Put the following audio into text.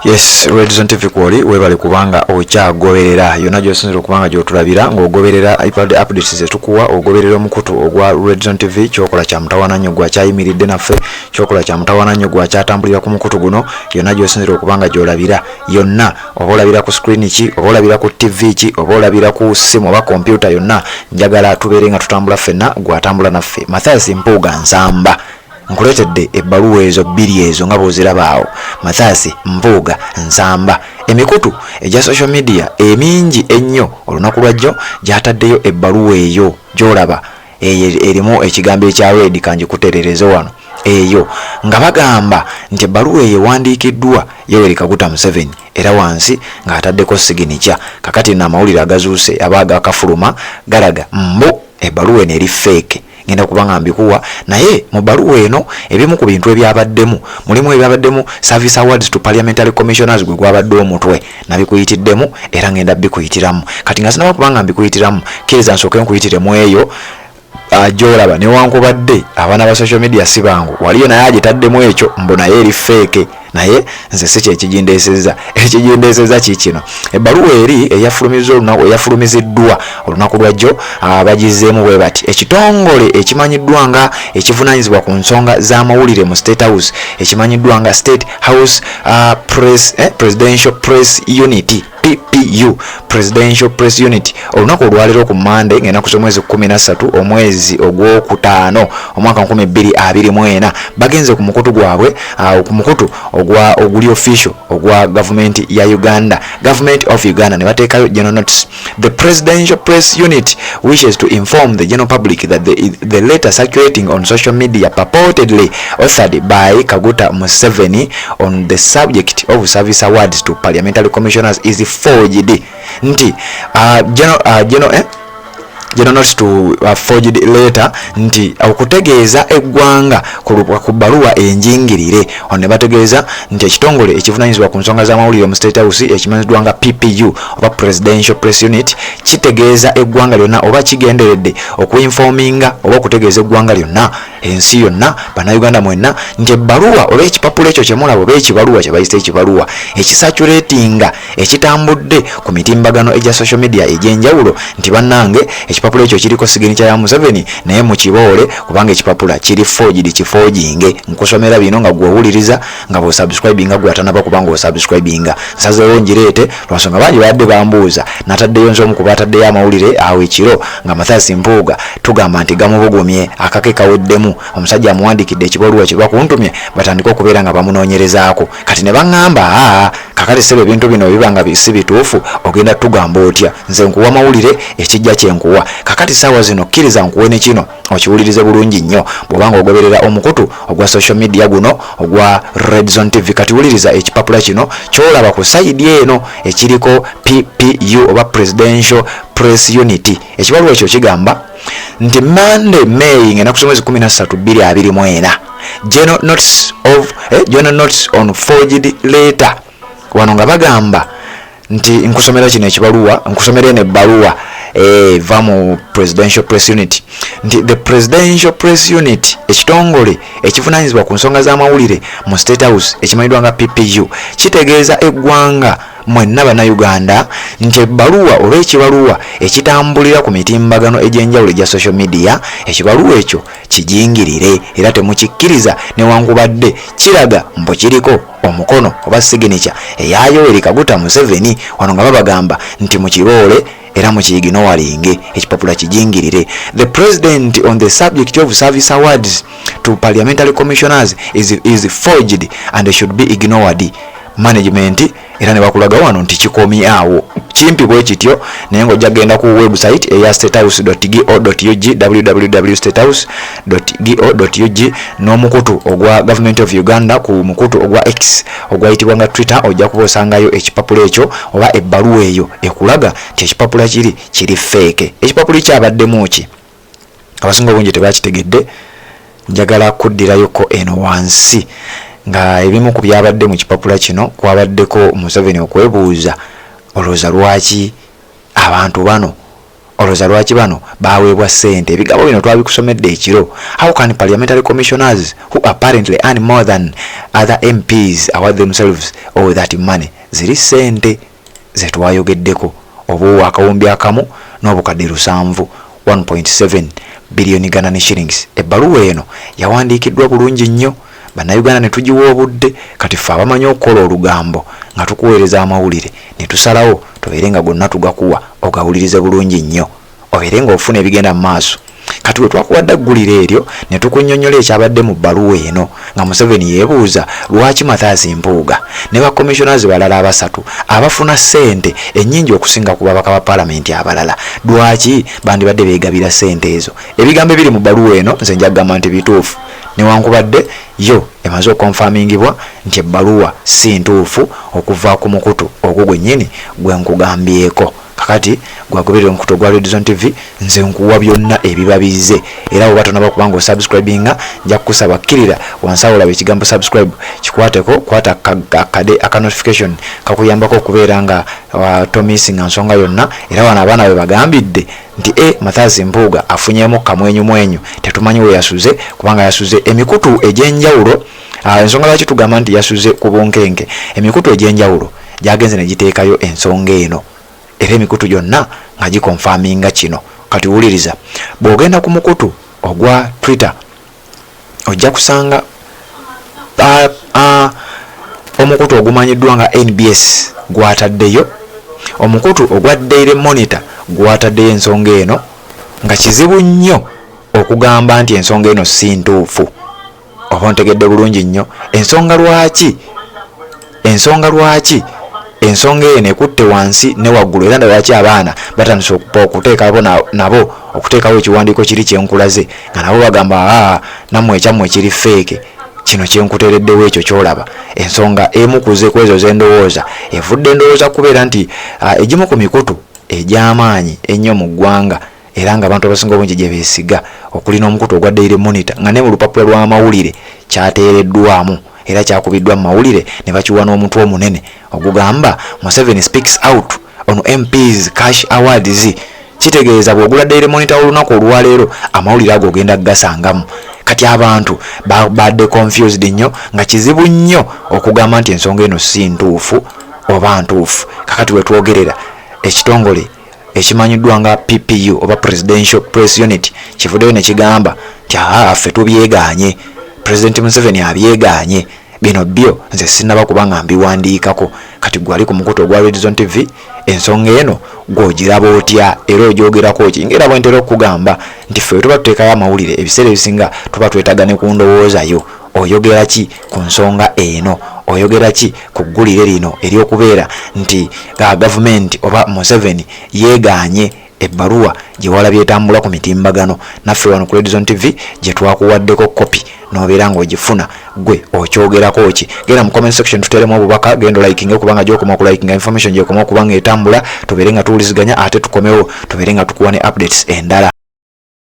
Yes, Redzone TV kwoli, webale kubanga okyagoberera yonna gyosinzira okubanga gyotulabira ng'ogoberera ipad updates zetukuwa, ogoberera omukutu ogwa Redzone TV. Kyokola kya mutawana nnyo, gwakyayimiridde naffe. Kyokola kya mutawana nnyo, gwakyatambulira ku mukutu guno. Yonna gyosinzira okubanga gyolabira yonna, oba olabira ku screen ki, oba olabira ku TV ki, oba olabira ku simu oba kompyuta, yonna njagala tubeere nga tutambula ffenna, gwatambula naffe. Mathias Mpuuga Nsamba nkuleetedde ebbaluwa ezo bbiri ezo nga bw'oziraba awo. Mathias Mpuuga Nsamba, emikutu egya social media emingi ennyo olunaku lwajjo gyataddeyo ebbaluwa eyo gy'olaba eyo erimu ekigambo ekya red. Kanjikuterereze wano eyo nga bagamba nti ebbaluwa eyo ewandiikiddwa Yoweri Kaguta Museveni, era wansi ng'ataddeko signature. Kakati nno amawulire agazuuse aba agakafuluma galaga mbu ebbaluwa eno eri fake. Ngenda kuba nga mbikuwa, naye mu bbaluwa eno ebimu ku bintu ebyabaddemu mulimu ebyabaddemu service awards to parliamentary commissioners, gwe gwabadde omutwe. Nabikuyitiddemu era ngenda bikuyitiramu. Kati nga sinaba kuba nga mbikuyitiramu, kkiriza nsooke nkuyitiremu eyo gyolaba. Newankubadde abaana ba social media si bangu, waliyo naye agitaddemu ekyo mbu naye eri fake, naye nze si kyekigindeesezza. Ekigindeesezza kikino: ebbaluwa eri eyafulumiziddwa olunaku lwajjo, bagizeemu bwe bati: ekitongole ekimanyiddwa nga ekivunaanyizibwa ku nsonga z'amawulire mu State House, ekimanyiddwa nga State House Press, Presidential Press Unit, PPU, Presidential Press Unit, olunaku olwaleero ku Mande ng'ennaku z'omwezi 13 omwezi ogwokutaano omwaka 2024, bagenze ku mukutu gwabwe, ku mukutu ogwa oguli official ogwa gavumenti ya Uganda, Government of Uganda, ne bateekayo general notice: "The Presidential Press Unit wishes to inform the general public that the letter circulating on social media purportedly authored by Kaguta Museveni on the subject of service awards to parliamentary commissioners is forged." Nti general notice to forged letter, nti okutegeeza eggwanga ku bbaluwa enjingirire. Ono ne bategeeza nti ekitongole ekivunanyizibwa ku nsonga z'amawulire mu State House ekimanyiddwa nga PPU oba Presidential Press Unit kitegeeza eggwanga lyonna oba kigenderedde okuinforminga oba okutegeeza eggwanga lyonna, ensi yonna, Bannayuganda mwenna, nti ebbaluwa oba ekipapula ekyo kyemulaba oba ekibaluwa kye bayita ekibaluwa ekicirculatinga, ekitambudde ku mitimbagano egya social media egy'enjawulo, nti bannange, ekipapula ekyo kiriko signature ya Museveni, naye mukiboole kubanga ekipapula kiri forged, kiforginge. Nkusomera bino nga gwowuliriza nga bwosubscribinga, gwe atanaba kubanga osubscribinga. Nsazeewo ngireete lwansonga bangi babadde bambuuza. Nataddeyo nze omu ku bataddeyo amawulire awo ekiro nga Mathias Mpuuga tugamba nti gamubugumye, akake kaweddemu, omusajja amuwandiikidde ekibaluwa kye bakuntumye batandike okubeera nga bamunoonyerezaako. Kati ne baŋŋamba, "Aa, kakati sebo, ebintu bino biba nga si bituufu, ogenda tugamba otya?" Nze nkuwa mawulire, ekijja kyenkuwa. Kakati saawa zino kkiriza nkuwe ne kino okiwulirize bulungi nnyo bw'obanga ogoberera omukutu ogwa social media guno ogwa Red Zone TV. Kati wuliriza ekipapula kino kyolaba ku side eno ekiriko PPU oba Presidential Press Unit. Ekibaluwa ekyo kigamba nti Monday, May ng'ennaku z'omwezi 13 2024, general notice of general notice on forged letter. Wano nga bagamba nti nkusomera kino ekibaluwa, nkusomera eno ebbaluwa eva mu Presidential Press Unit, nti the Presidential Press Unit, ekitongole ekivunanyizibwa ku nsonga z'amawulire mu State House ekimanyiddwa nga PPU, kitegeeza eggwanga mwenna Bannayuganda nti ebbaluwa oba ekibaluwa ekitambulira ku mitimbagano egy'enjawulo egya social media, ekibaluwa ekyo kijingirire era temukikkiriza, newankubadde kiraga mbu kiriko omukono oba signature eya Yoweri Kaguta Museveni. Wano nga babagamba nti mukiboole era mukiignoringe, ekipapula kijingirire. "The president on the subject of service awards to parliamentary commissioners is forged and should be ignored. Management." Era ne bakulaga wano nti kikomi awo kimpi bwe kityo, naye ng'ojja kugenda ku website eya statehouse.go.ug, www.statehouse.go.ug, n'omukutu ogwa Government of Uganda ku mukutu ogwa X ogwayitibwa nga Twitter, ojja kuba osangayo ekipapula ekyo oba ebbaluwa eyo ekulaga nti ekipapula kiri fake. Ekipapula kyabaddemu ki? Abasinga obungi tebakitegedde. Njagala kuddirayoko eno wansi nga ebimu ku byabadde mu kipapula kino kwabaddeko Museveni okwebuuza, olowooza lwaki abantu bano Olowooza lwaki bano baweebwa ssente? Ebigambo bino twabikusomedde ekiro. How can parliamentary commissioners who apparently earn more than other MPs award themselves all that money? Ziri ssente zetwayogeddeko, obuwa 1.7 1.7 billion Ugandan shillings. Ebbaluwa eno yawandiikiddwa bulungi nnyo, Bannayuganda ne tugiwa obudde. Kati ffe abamanyi okukola olugambo nga tukuweereza amawulire, ne tusalawo tubeere nga gonna tugakuwa, ogawulirize bulungi nnyo, obeere ng'ofuna ebigenda mu maaso. Kati we twakuwadde eggulire eryo ne tukunnyonnyola ekyabadde mu bbaluwa eno, nga Museveni yeebuuza lwaki Mathias Mpuuga ne ba commissioners balala abasatu abafuna ssente ennyingi okusinga ku babaka ba paalamenti abalala, lwaki bandibadde beegabira ssente ezo. Ebigambo ebiri mu bbaluwa eno nze njagamba nti bituufu, newankubadde yo emaze okonfamingibwa nti ebbaluwa si ntuufu okuva ku mukutu ogwo gwennyini gwe nkugambyeko. Kakati gwagoberera omukutu ogwa Redzone TV, nze nkuwa byonna ebiba bizze. Era bwoba tonaba kubanga osubscribinga, nja kukusaba kkirira wansi awo olaba ekigambo subscribe, kikwateko, kwata akade aka notification, kakuyambako okubeera nga tomissinga nsonga yonna. Era wano abaana bwe bagambidde nti Mathias Mpuuga afunyemu kamwenyumwenyu, tetumanyi we yasuze, kubanga yasuze emikutu egy'enjawulo. Ensonga lwaki tugamba nti yasuze ku bunkenke, emikutu egy'enjawulo gyagenze ne giteekayo ensonga eno, era emikutu gyonna nga gikonfaminga kino. Kati wuliriza, bw'ogenda ku mukutu ogwa Twitter ojja kusanga omukutu ogumanyiddwa nga NBS gwataddeyo, omukutu ogwa Daily Monitor gwataddeyo ensonga eno, nga kizibu nnyo okugamba nti ensonga eno si ntuufu. Oba ontegedde bulungi nnyo ensonga lwaki ensonga eno ekutte wansi ne waggulu, era lwaki abaana batandise okuteekabo nabo okuteekawo ekiwandiiko kiri kyenkulaze, nga nabo bagamba, aa, nammwe ekyammwe kiri fake, kino kyenkuteereddewo ekyo kyolaba. Ensonga emu kuze ku ezo zendowooza evudde, ndowooza kubeera nti egimu ku mikutu egy'amaanyi ennyo mu ggwanga, era nga abantu abasinga obungi gye beesiga, okuli n'omukutu ogwa Daily Monitor, nga ne mu lupapula lw'amawulire kyateereddwamu era kyakubiddwa mu mawulire ne bakiwa n'omutwe omunene ogugamba, "Museveni speaks out on MPs cash awards." Kitegeeza bw'ogula Daily Monitor olunaku olwaleero, amawulire ago ogenda kugasangamu. Kati abantu badde confused nnyo, nga kizibu nnyo okugamba nti ensonga eno si ntuufu oba ntuufu. Kakati wetwogerera, ekitongole ekimanyiddwa nga PPU oba Presidential Press Unit kivuddeyo ne kigamba nti, aa, ffe tubyegaanye, President Museveni abyegaanye, bino byo nze sinnaba kuba nga mbiwandiikako. Kati gwali ku mukutu ogwa Redzone TV, ensonga eno gw'ogiraba otya era ogyogerako ki? Ngaera bwe ntera okukugamba nti ffe tuba tuteekayo amawulire, ebiseera ebisinga tuba twetaaga ne ku ndowoozayo. Oyogera ki ku nsonga eno? Oyogera ki ku ggulire lino ery'okubeera nti gavumenti oba Museveni yeegaanye ebbaluwa gye walabye etambula ku mitimbagano, naffe wano ku Redzone TV gye twakuwaddeko kopi n'obeera ng'ogifuna? Gwe okyogerako ki? Genda mu comment section tuteeremu obubaka, genda olikinge, kubanga gyokoma okulikinga information gyekoma okuba nga etambula, tubeere nga tuwuliziganya, ate tukomewo tubeere nga tukuwa ne updates endala.